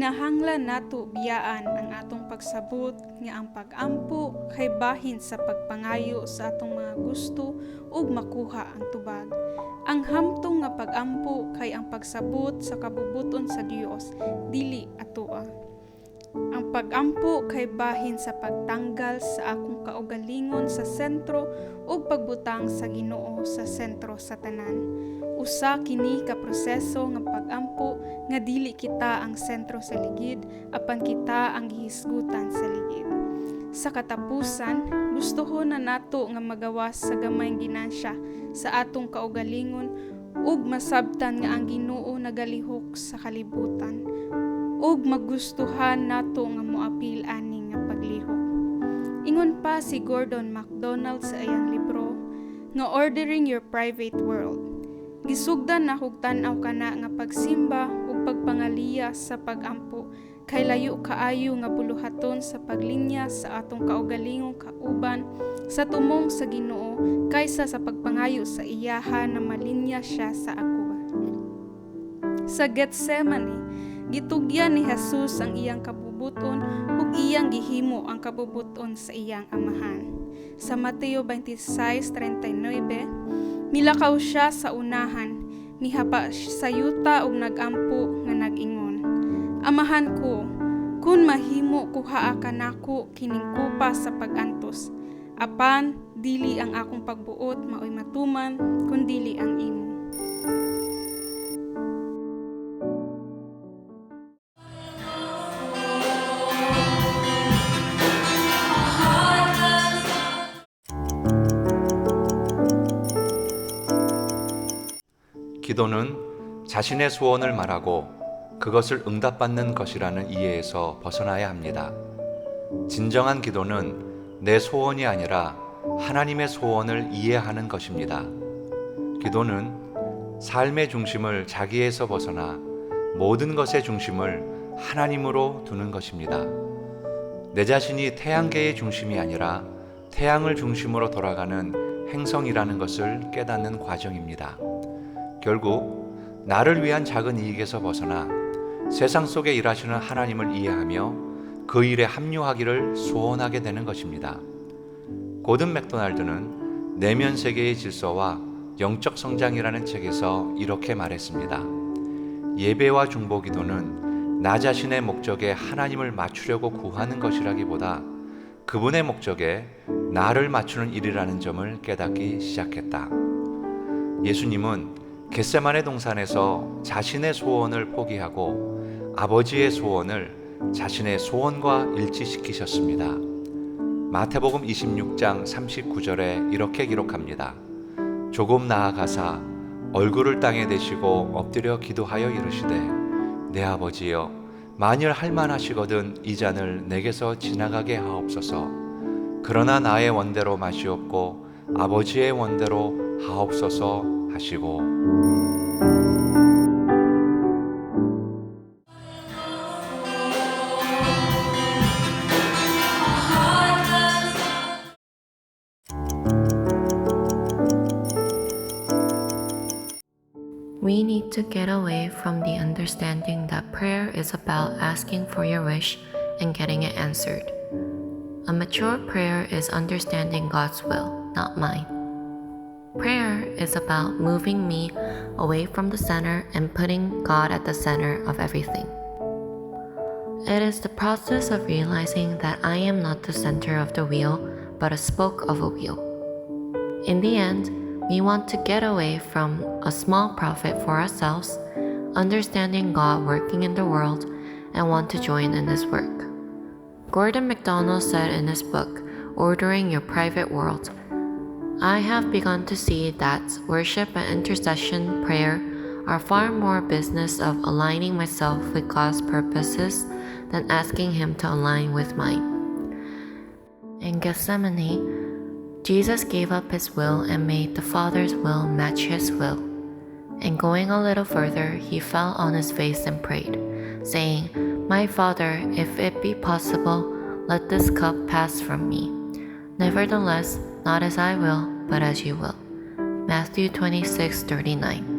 Kinahanglan nato biyaan ang atong pagsabot nga ang pag-ampo kay bahin sa pagpangayo sa atong mga gusto ug makuha ang tubag. Ang hamtong nga pag-ampo kay ang pagsabot sa kabubut-on sa Dios, dili atoa. Ang pag-ampo kay bahin sa pagtanggal sa akong kaugalingon sa sentro ug pagbutang sa Ginoo sa sentro sa tanan. Usa kini ka proseso nga pag-ampo nga dili kita ang sentro sa ligid apan kita ang gihisgutan sa ligid. Sa katapusan, gustohon na nato nga magawas sa gamayng ginansya sa atong kaugalingon ug masabtan nga ang Ginoo nagalihok sa kalibutan ug magustuhan nato nga moapil ani nga paglihok. Ingon pa si Gordon MacDonald sa iyang libro nga Ordering Your Private World. Gisugdan nakog tan-aw kana nga pagsimba ug pagpangaliya sa pag-ampo kay layo kaayo nga buluhaton sa paglinya sa atong kaugalingong kauban sa tumong sa Ginoo kaysa sa pagpangayo sa iyaha na malinya siya sa ako. Sa Getsemane, gitugyan ni Jesus ang iyang kabubuton ug iyang gihimo ang kabubuton sa iyang Amahan. Sa Mateo 26:39, milakaw siya sa unahan, mihapa sa yuta ug nagampo nga nag-ingon, "Amahan ko, kun mahimo kuhaa kanako kining kupa sa pag-antos. Apan dili ang akong pagbuot maoy matuman, kundili ang imo." 기도는 자신의 소원을 말하고 그것을 응답받는 것이라는 이해에서 벗어나야 합니다. 진정한 기도는 내 소원이 아니라 하나님의 소원을 이해하는 것입니다. 기도는 삶의 중심을 자기에서 벗어나 모든 것의 중심을 하나님으로 두는 것입니다. 내 자신이 태양계의 중심이 아니라 태양을 중심으로 돌아가는 행성이라는 것을 깨닫는 과정입니다. 결국 나를 위한 작은 이익에서 벗어나 세상 속에 일하시는 하나님을 이해하며 그 일에 합류하기를 소원하게 되는 것입니다. 고든 맥도날드는 내면 세계의 질서와 영적 성장이라는 책에서 이렇게 말했습니다. 예배와 중보기도는 나 자신의 목적에 하나님을 맞추려고 구하는 것이라기보다 그분의 목적에 나를 맞추는 일이라는 점을 깨닫기 시작했다. 예수님은 겟세마네 동산에서 자신의 소원을 포기하고 아버지의 소원을 자신의 소원과 일치시키셨습니다. 마태복음 26장 39절에 이렇게 기록합니다. 조금 나아가사 얼굴을 땅에 대시고 엎드려 기도하여 이르시되 내 아버지여, 만일 할만하시거든 이 잔을 내게서 지나가게 하옵소서. 그러나 나의 원대로 마시옵고 아버지의 원대로 하옵소서 하시고. We need to get away from the understanding that prayer is about asking for your wish and getting it answered. A mature prayer is understanding God's will, not mine. Prayer is about moving me away from the center and putting God at the center of everything. It is the process of realizing that I am not the center of the wheel, but a spoke of a wheel. In the end, we want to get away from a small profit for ourselves, understanding God working in the world, and want to join in His work. Gordon MacDonald said in his book, Ordering Your Private World, "I have begun to see that worship and intercession prayer are far more business of aligning myself with God's purposes than asking Him to align with mine." In Gethsemane, Jesus gave up His will and made the Father's will match His will. And going a little further, He fell on His face and prayed, saying, "My Father, if it be possible, let this cup pass from me. Nevertheless, not as I will, but as you will." Matthew 26:39.